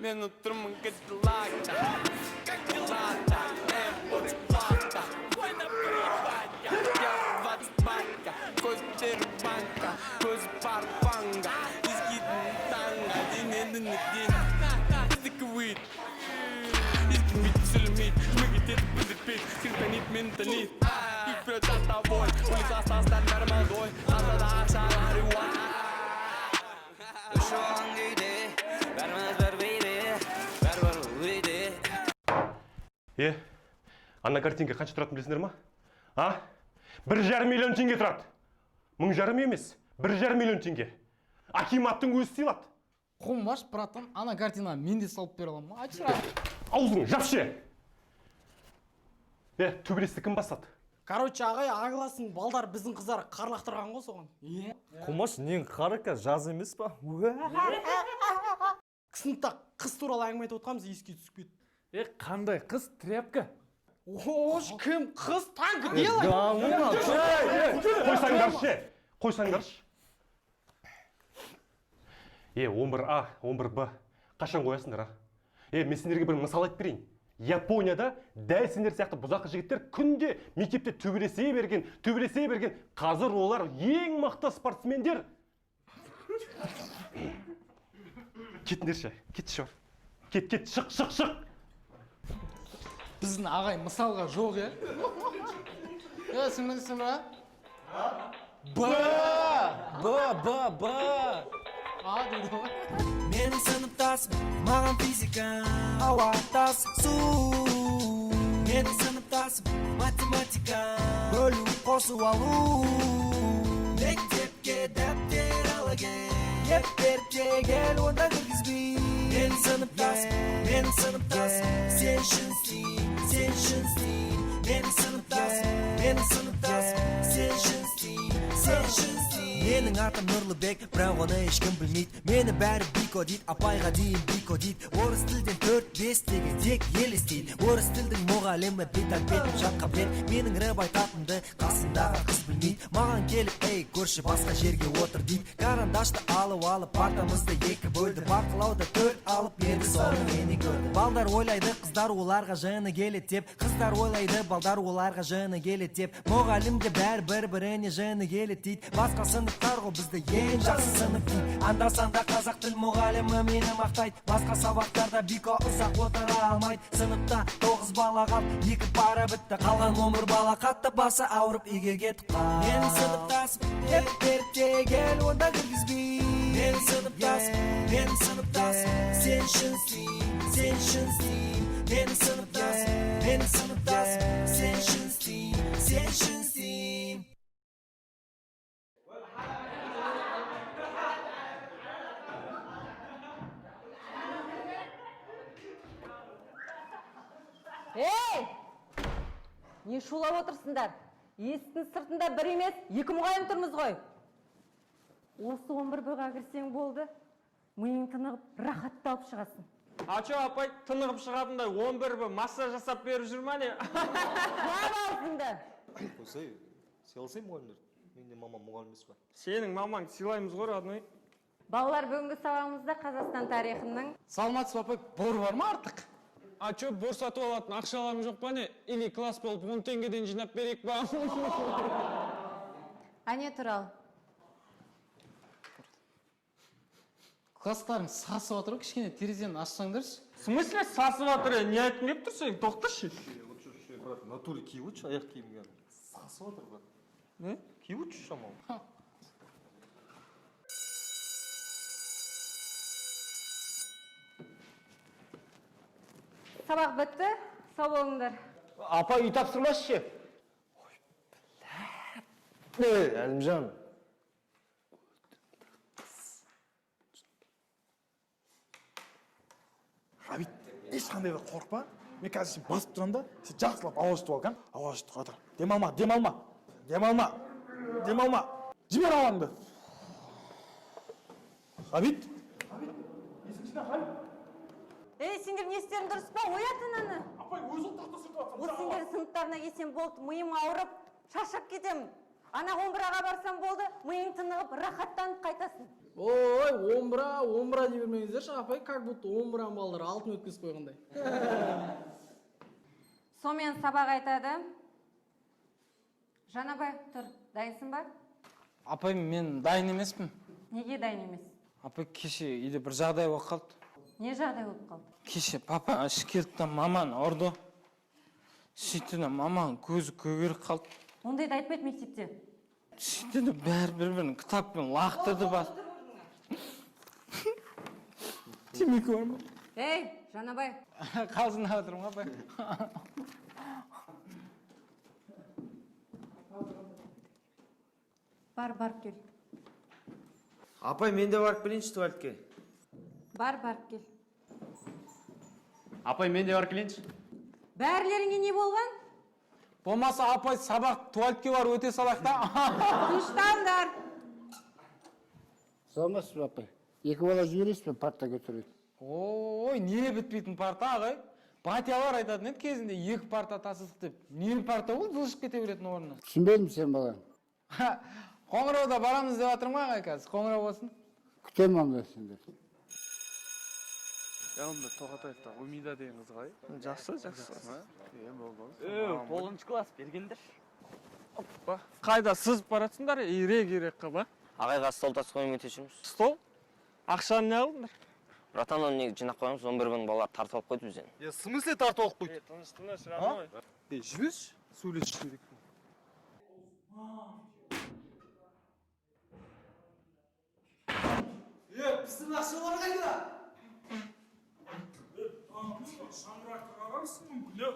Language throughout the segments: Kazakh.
Мен отырмын Кадиллакта. Как дела-то? Очень плохо. Ой, наплевать. Я 20 банка. Көз банка. Көз парфанга. Ескитін таңға. Денені ден. Біздікі өйт. Ешкім сөйлемейді. Мігітеді білдіртпейді. Скриптонит менталит. Ик тобой. Улица остался бәрі молодой. Қалтада ақша марихуана. Ұшқан күйде бәріміз бір биде, бәрібір үйде. Е, ана картинка қанша тұратынын білесіңдер ма? А? 1,5 миллион теңге тұрады. 1,5 емес, 1,5 миллион теңге. Акиматтың өзі сыйлады. Қумаш, братан, ана картинаны мен де салып бере аламын ма? Айтшы. Аузың жапшы. Е, төбелесті кім бастады? Короче, ағай, А классының балдар біздің қыздар қар лақтырған ғой соған. Е. Қумаш, нең қар жаз емес па? Сыныпта қыз туралы әңгіме айтып отқанбыз, еске түсіп кетті. Е, қандай қыз, тряпка? Ош, кім қыз, танк делай. Қойсаңдаршы, қойсаңдаршы. Е, 11 А, 11 Б, қашан қоясыңдар, а? Е, мен сендерге бір мысал айтып берейін. Японияда дәл сендер сияқты бұзақы жігіттер күнде мектепте төбелесе берген, төбелесе берген. Қазір олар ең мықты спортсмендер. Кетіңдерші, кетші бар. Кет, кет, шық, шық, шық. Біздің ағай мысалға жоқ, е. Е, сіңлісің ба? Б, Б, Б, А дейді ғой. Менің сыныптасым маған физика, ауа, тас, су. Менің сыныптасым математика, бөлу, қосу, алу. Мектепке дәптер ала кел, еп ерте кел, онда кіргізбей. Менің сыныптасым, менің сыныптасым, сен үшін істеймін, сен үшін істеймін. Менің сыныптасым, менің сыныптасым, сен үшін істеймін, сен үшін істеймін. Менің атым Нұрлыбек, бірақ оны ешкім білмейді. Мені бәрі Бико дейді, апайға дейін Бико дейді. Орыс тілден 4-5 деген тек елестейді. Орыс тілдің мұғалімі бет әлпетім жатқа біледі. Менің рэп айтатынымды қасындағы қыз білмейді. Маған келіп, ей, көрші, басқа жерге отыр дейді. Карандашты алып алып, партамызды екі бөлді. Бақылауда 4 алып берді, соны мені көрді. Балдар ойлайды, қыздар оларға жыны келеді деп. Қыздар ойлайды, балдар оларға жыны келеді деп. Мұғалім де бәрі бір-біріне жыны келеді дейді. Басқа сыныптар ғой бізді ең жақсы сынып дейді. Анда санда қазақ тіл мұғалімі мені мақтайды. Басқа сабақтарда Бико ұзақ отыра алмайды. Сыныпта 9 бала қалды, 2 пара бітті. Қалған 11 бала қатты басы ауырып үйге кетіп қалды. Менің сыныптасым еп ерте кел, онда кіргізбей. Менің сыныптасым, менің сыныптасым, сен үшін істеймін, сен үшін істеймін. Менің сыныптасым, менің сыныптасым, сен үшін істеймін, сен үшін істеймін. Ей! Не шулап отырсыңдар? Есіктің сыртында бір емес, екі мұғалім тұрмыз ғой. Осы 11 Б-ға кірсең болды, миың тынығып, рахатталып шығасың. А чё, апай, тынығып шығатындай 11 Б массаж жасап беріп жүр ма, не? Жап аузыңды! Қойсай, сыйласай мұғалімдер. Менің де мамам мұғалім емес па? Сенің мамаңды сыйлаймыз ғой, родной. Балалар, бүгінгі сабағымызда Қазақстан тарихының Саламатсыз ба, апай, бор бар ма артық? А чё, бор сатып алатын ақшаларың жоқ па, не? Или класс болып 10 теңгеден жинап берейік па? Әне Тұрал. Класстарың сасып жатыр ғой, кішкене терезені ашсаңдаршы. В смысле сасып жатыр, е? Не айтқың келіп тұр сен? Тоқташы. Брат, в натуре киіп отыршы, аяқ киім. Сасып жатыр, брат. Не? Киіп отыршы шамалы. Сабақ бітті, сау болыңдар. Апай, үй тапсырмасы ше? Ой, Әлімжан. Ғабит, ешқандай да қорықпа. Мен қазір сені басып тұрамын да, сен жақсылап ауа жұтып ал, кән. Ауа жұтып жатыр. Демалма, демалма, демалма, демалма. Жібер ауаңды. Ғабит. Ей, сендер не істерің дұрыс па? Оят ананы. Апай, өзі тақта сүртіп жатсам. Осы сендердің сыныптарына келсем болды, миым ауырып, шаршап кетемін. Ана 11 А-ға барсам болды, миың тынығып, рахаттанып қайтасың. Ой, 11 А, 11 А дей бермеңіздерші, апай, как будто 11 А балалар алтын өткізіп қойғандай. Сонымен, сабақ айтады Жанабай. Тұр, дайынсың ба? Апай, мен дайын емеспін. Неге дайын емес? Апай, кеше үйде бір жағдай болып қалды. Не жағдай болып қалды? Кеше папа ішіп келді да, маманы ұрды. Сөйтті де, маманың көзі көгеріп қалды. Ондайды айтпайды мектепте. Сөйтті де, бәрі бір бірін кітаппен лақтырды. Бас темекі бар ма? Ей, Жанабай! Қалжыңдап отырмын ғой, апай. Бар, барып кел. Апай, мен де барып келейінші туалетке. Бар, барып кел. Апай, мен де барып келейінші. Бәрілеріңе не болған? Болмаса, апай, сабақ туалетке барып өте салайық та. Тыныштаңдар! Саламатсыз ба, апай? Екі бала жібересіз бе, парта көтереді. Ой, не бітпейтін парта, ағай? Батялар айтатын еді кезінде, екі парта тасыдық деп. Не парта ол, жылжып кете беретін орнына. Түсінбедім сен балаң. Қоңырауда барамыз деп жатырмын ғой, ағай, қазір қоңырау болсын. Күтемін онда сендерді. Онда Тоғатаевта Умида деген қыз қалай? Жақсы, жақсы. Е, болды. Тоғызыншы класс, бергендерші. Оппа, қайда сызып баратсыңдар ирек ирек қылып, а? Ағайға стол тасып қоймай жүрміз. Стол? Ақшаны не алдыңдар? Братан, оны неге жинап қоямыз? 11 Б-ның балалары тартып алып қойды бізден. Е, в смысле тартып алып қойды? Тыныш, тыныш, родной. Е, жіберші, сөйлесіп жіберейік. Е, біздің ақшалар қайда? Шаңырақты қарарсың мүмкін, е.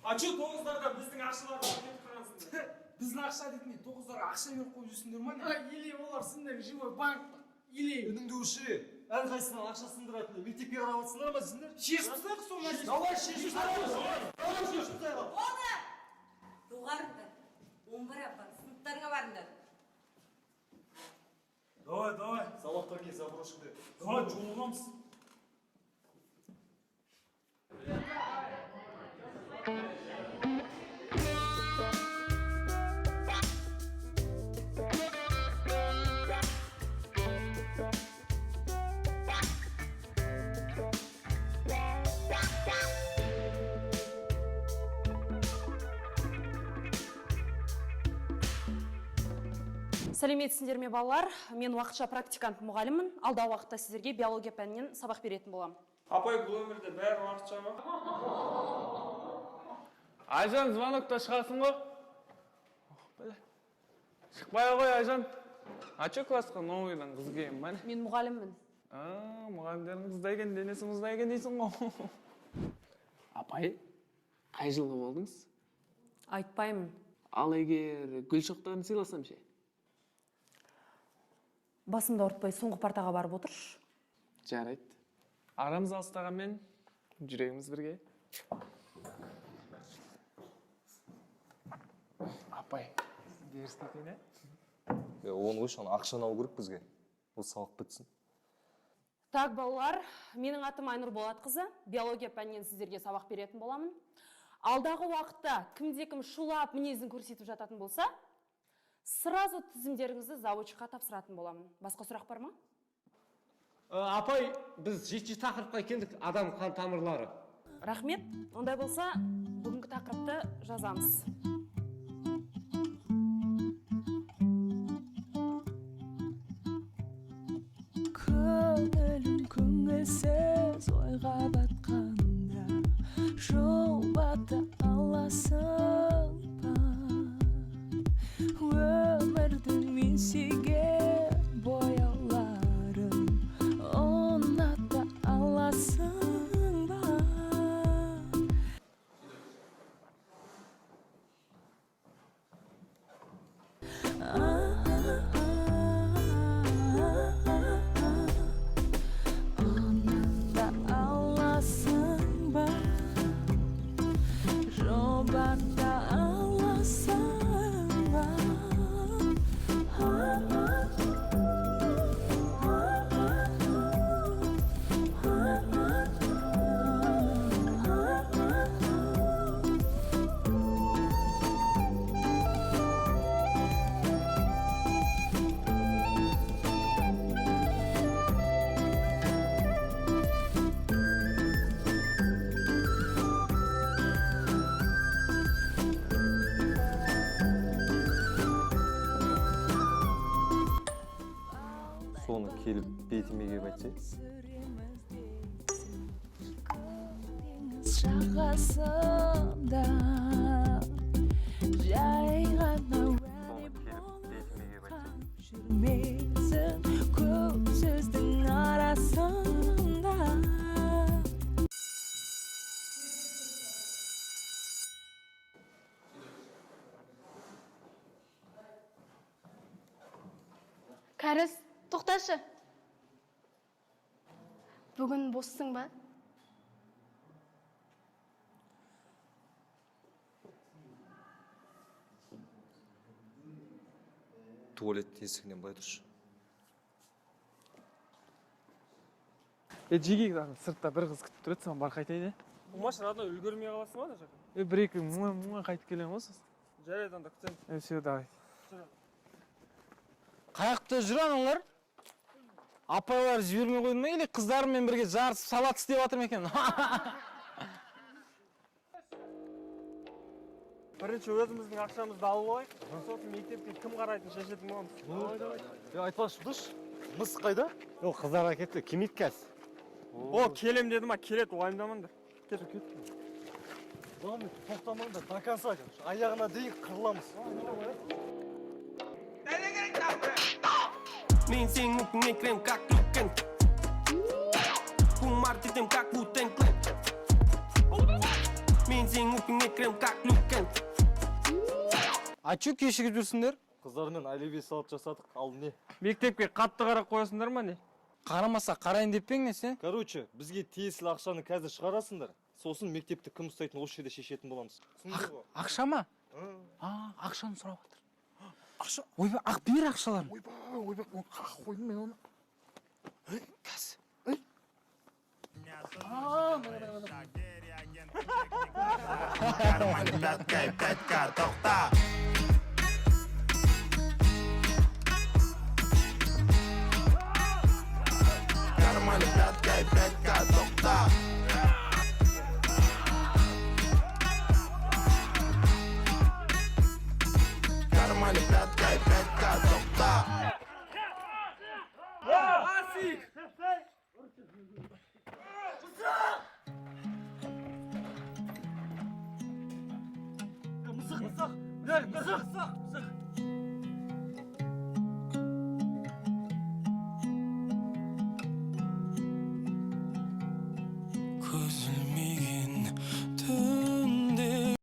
А че, тоғыздарда біздің ақшаларды алып кетіп қалғансыңдар? Біздің ақша дейтін не, тоғыздарға ақша беріп қойып жүрсіңдер ма, не? Или олар сендер живой банк па? Или Үніңді өшіре. Әрқайсысынан ақша сындыратын мектепке қарап отырсыңдар ма сендер? Шешіп тастайық сол мәселені. Давай, шешіп тастайық. Давай, шешіп тастайық. Болды! Доғарыңдар! 11 А, бар, сыныптарыңа барыңдар. Давай, давай. Сабақтан кейін заброшкада. Давай, жолығамыз. Сәлеметсіңдер ме, балалар? Мен уақытша практикант мұғаліммін. Алдағы уақытта сіздерге биология пәнінен сабақ беретін боламын. Апай, бұл өмірде бәрі уақытша ма? Айжан, звонокта шығасың ғой. Ох, бля. Шықпай ақ қой, Айжан. А че, классқа новыйдан қыз келген ба, не? Мен мұғаліммін. А, мұғалімдердің қызда екен, денесі мұзда екен дейсің ғой. Апай, қай жылғы болдыңыз? Айтпаймын. Ал егер гүл шоқтарын сыйласам ше? Басымды ауыртпай, соңғы партаға барып отыршы. Жарайды. Арамыз алыстағанмен, жүрегіміз бірге. Апай, дерсті екен, ә? Е, оны қойшы, ана ақшаны алу керек бізге. Ол сабақ бітсін. Так, балалар, менің атым Айнұр Болатқызы. Биология пәнінен сіздерге сабақ беретін боламын. Алдағы уақытта кімде кім шулап мінезін көрсетіп жататын болса, сразу тізімдеріңізді завучқа тапсыратын боламын. Басқа сұрақ бар ма? Апай, біз жетінші тақырыпқа келдік, адам қан тамырлары. Рахмет. Ондай болса, бүгінгі тақырыпты жазамыз. Көңілім көңілсіз ойға батқанда, жұбата аласың ба? Өмірдің мен сүйген бояуларын ұната аласың ба? Ұната аласың ба, жұбата Келіп бетіме келіп айтсай. Теңіз жағасында жай ғана уәде жүрмесін көп сөздің арасында. Кәріс, тоқташы. Бүгін боссың ба? Туалет есігінен былай тұршы. Е, жеге, сыртта бір қыз күтіп тұр еді, соған бар қайтайын, е. Умаш, родной, үлгермей қаласың ба ана жаққа? Е, бір екі муа муа қайтып келемін ғой сосын. Жарайды, анда күтемін. Е, все, давай. Қаяқта жүр аналар? Апайлар жібермей қойды ма, или қыздарымен бірге жарысып салат істеп жатыр ма екен? Бірінші өзіміздің ақшамызды алып алайық, сосын мектепке кім қарайтынын шешетін боламыз. Е, айтпақшы, дұш, мысық қайда? Ол қыздарға кетті, келмейді қазір. О, келем деді ма, келеді, уайымдамаңдар. Кет, кет. Главное, тоқтамаңдар, до конца, короче, аяғына дейін қырыламыз. Мен сенің үстіңе кірем, как Люкен. Құмар етем, как Wu-Tang Clan. Мен сенің үстіңе кірем, как Люкен. А чё кешігіп жүрсіңдер? Қыздармен оливье салат жасадық, ал не? Мектепке қатты қарап қоясыңдар ма, не? Қарамаса қарайын деп пе ең, не сен? Короче, бізге тиесілі ақшаны қазір шығарасыңдар, сосын мектепті кім ұстайтынын осы жерде шешетін боламыз. Түсіндіңдер ғой? Ақша ма? А, ақшаны сұрап жатыр. Ақша, ойбай, ақ бер ақшаларын. Ойбай, ойбай, оны қағып қойдым мен оны. Қазір. А, міне, міне, міне. Кармане пятка и пятка, тоқта. Кармане пятка и пятка, тоқта. Кармане пятка и пятка, тоқта. Асик! Мысық, мысық, мысық, мысық, мысық. Көзіл